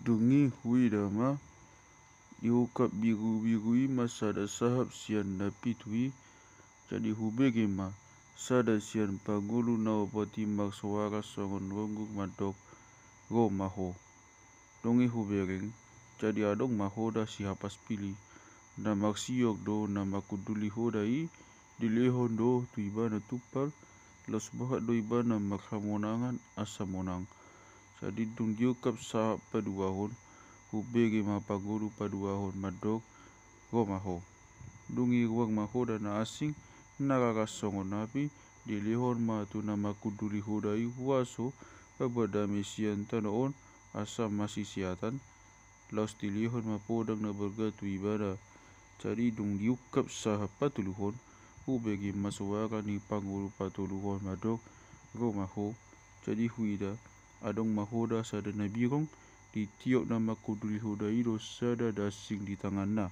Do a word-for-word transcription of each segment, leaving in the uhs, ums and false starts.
Dung i huida ma, diungkap birubiru i ma sada sahap sian na pitu i. Jadi hubege ma sada sian pangolu na opat i marsoara songon rongguk mandok, "Ro ma ho." Dung i hubereng, jadi adong ma hoda sihapas pilih, na marsior do na mangkunduli hoda i, dilehon do tu ibana tumpal, laos borhat do ibana marhamonangan asa monang. Jadi dung diungkap sahap paduahon, hubege ma pangolu paduahon mandok, "Ro ma ho." Dung i ruar ma hoda na asing, na raras songon api, dilehon ma tu na mangkunduli hoda i huaso pabuat dame sian tano on asa masiseatan, laos dilehon ma podang na borgat tu ibana. Jadi dung diungkap sahap patoluhon, hubege ma soara ni pangolu patoluhon mandok, "Ro ma ho." Jadi huida, adong ma hoda sada na birong, ditiop na mangkunduli hoda i do sada dasing di tanganna.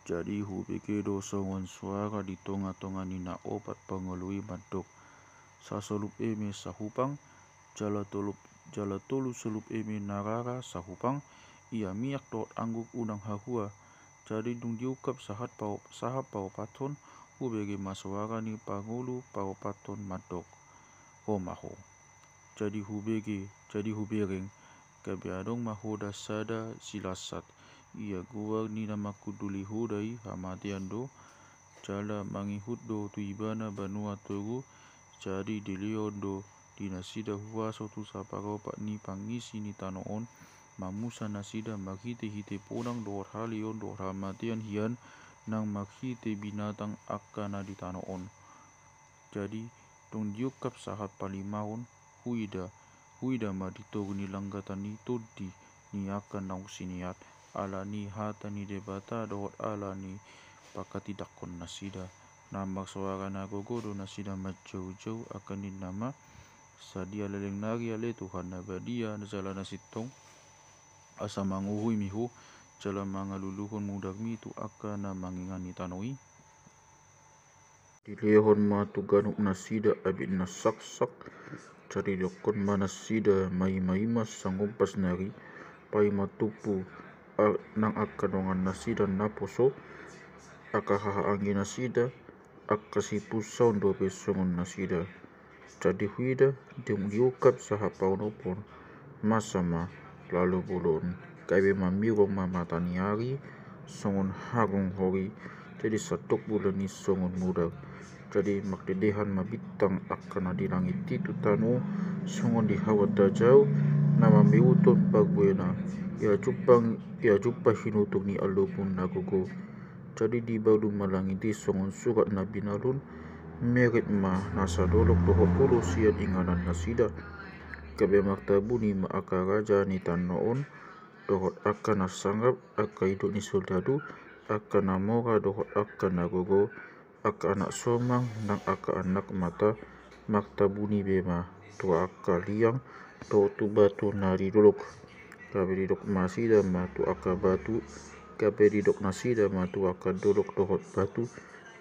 Jadi hubege do songon soara di tongatonga ni na opat pangolu i mandok, "Sasolup eme sahupang, jala tolu, jala tolu solup eme na rara sahupang, ia miak dohot anggur unang hahua." Jadi dung diungkap sahap paop-, sahap paopathon, hubege ma soara ni pangolu paopathon mandok, "Ro ma ho." Jadi hubege, jadi hubereng, gabe adong ma hoda sada silasat. Ia goar ni na mangkunduli hoda i hamatean do, jala mangihut do tu ibana banua toru. Jadi dilehon do di nasida huaso tu saparopat ni pangisi ni tano on, mamusa nasida marhitehite podang dohot haleon dohot hamatean hian nang marhite binatang angka na di tano on. Jadi dung diungkap sahap palimahon, huida, huida ma di toru ni langgatan i tondi ni angka naung sineat, ala ni hata ni Debata dohot ala ni panghatindanghon nasida. Na marsoara na gogo do nasida manjaujau, angka ninna ma, "Sadia leleng nari ale Tuhan na badia jala na sintong, asa manguhumi Ho jala mangaluluhon mudarmi tu angka na mangingani tano i." Dilehon ma tu ganup nasida abit na saksak. Jadi didokkon ma nasida maimaima sangompas nari, paima tumpu a-, nang angka dongan nasida naposo, angka hahaanggi nasida, angka sipunsaon dope songon nasida. Jadi huida, dung diungkap sahap paonomhon, masa ma lalu bolon, gabe mamirong ma mata ni ari songon harung hori, jadi sandok bulan i songon mudar. Jadi mardedehan ma bintang angka na di langit i tu tano songon di hau antajau, na mameuthon parbuena, ia jumpang, ia jumpa hinutur ni alupon na gogo. Jadi dibalu ma langit i songon surat na binalun, meret ma nasa dolok dohot ulos sian inganan nasida. Gabe martabuni ma angka raja ni tano on, dohot angka na sangap, angka idop ni soldadu, angka na mora dohot angka na gogo, angka anak somang nang angka anak mata, martabuni be ma tu angka liang dohot tu batu na di dolok. Gabe didok nasida ma tu angka batu, gabe didok nasida ma tu angka dolok dohot batu,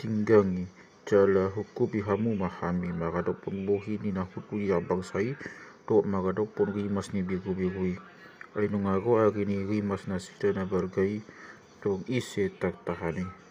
"Tinggangi jala hukupi hamu ma hami maradophon bohi ni na hundul di bangsa i, dohot maradophon rimas ni birubiru i. Ai nunga ro ari ni rimas nasida na balga i, tung ise tartahan i."